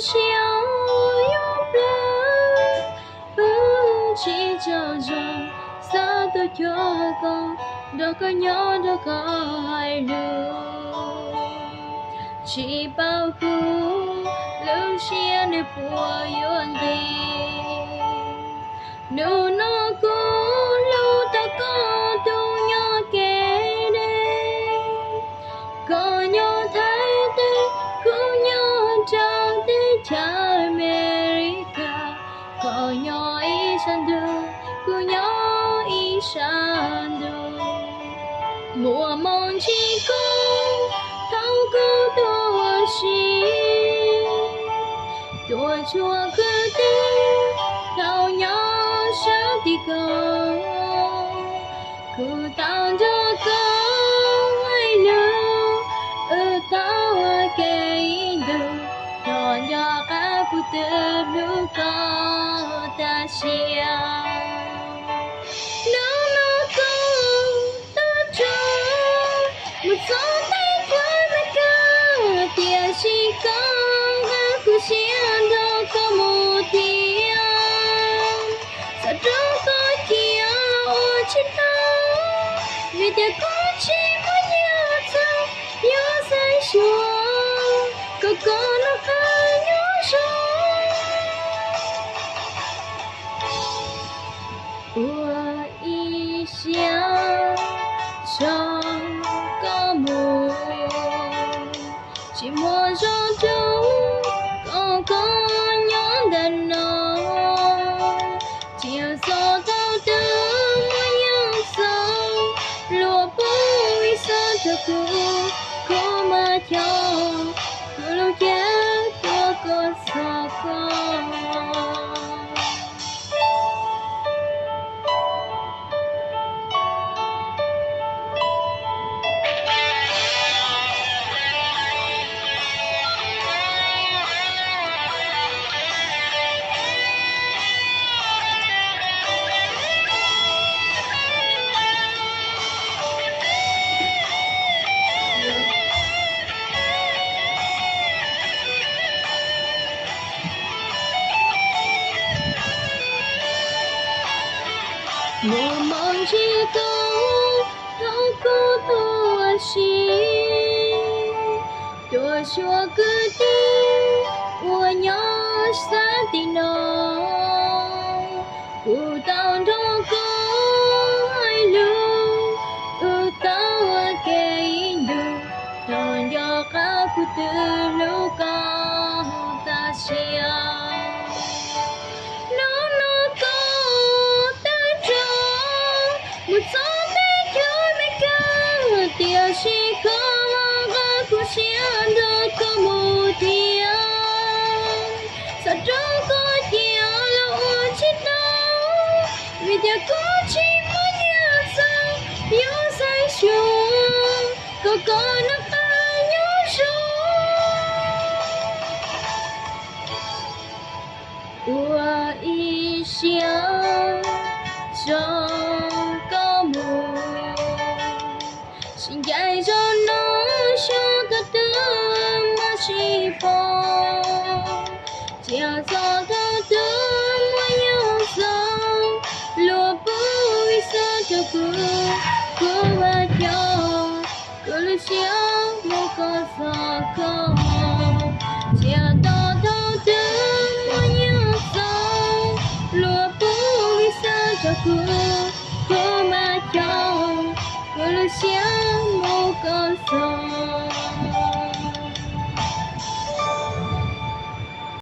siab yuav plawg, wb tsis tsaug zog xav tuaj cuag koj, nrog koj nyob nrog koj hais lus. Tsis paub kuv lub siab nws puas yuav nqis. Hnub no kuv hlub tau koj tus nyob kev deb, koj nyob Thaib teb, kuv nyob rau teb chaws Amelikas, koj nyob ib sab ntuj, kuv nyob ib sab ntuj. Muaj hmoo ntsib koj thaum kuv tuaj ua si, tuaj tshuav kwv tij thaum nyob sab tim koj. Kuv tau nrog koj hais lus, wb tau ua ke ib ntus, nco qab kuv twb hlub koj tas siab. Hnub no kuv tag nrho mus txog teb chaws Amelikas, tiam sis koj nqa kuv siab nrog koj mus thiab. Xav rau koj cia los ua tsis tau, vim tias kuv tsis muaj nyiaj txaus yuav xaiv xyuas kom koj noj qab nyob zoo. Ua ib siab tso koj mus, tsis muaj zog rau kom koj nyob ntawm no. Cia txog thaum twg muaj nyiaj txaus, luag pub ib xab rau kuv, kuv mam coj kuv lub cev tuaj koj txog koj. Muaj hmoo ntsib koj thaum kuv tuaj ua si, tuaj xyuas kwv tij uas nyob sab tim no. Kuv tau nrog koj hais lus, wb tau ua ke ib ntus, tau nco qab kuv twb hlub koj tas siab. Hnub no koj tag nrho mus txog teb chaws Amelikas, tiam sis koj nqa kuv siab nrog koj mus thiab. Xav rau koj cia los ua tsis tau, vim tias kuv tsis muaj nyiaj txaus yuav xaiv xyuas kom koj noj qab nyob zoo. Ua ib siab tso koj mus, sib ncaim zog no xyov thaum twg mam sib pom. Cia txog thaum twg muaj nyiaj txaus, luag pub ib xab rau kuv, kuv mam coj kuv lub siab mus koj txog koj. Cia txog thaum twg muaj nyiaj txaus, luag pub ib xab rau kuv, kuv mam coj kuv lub siab mus koj txog.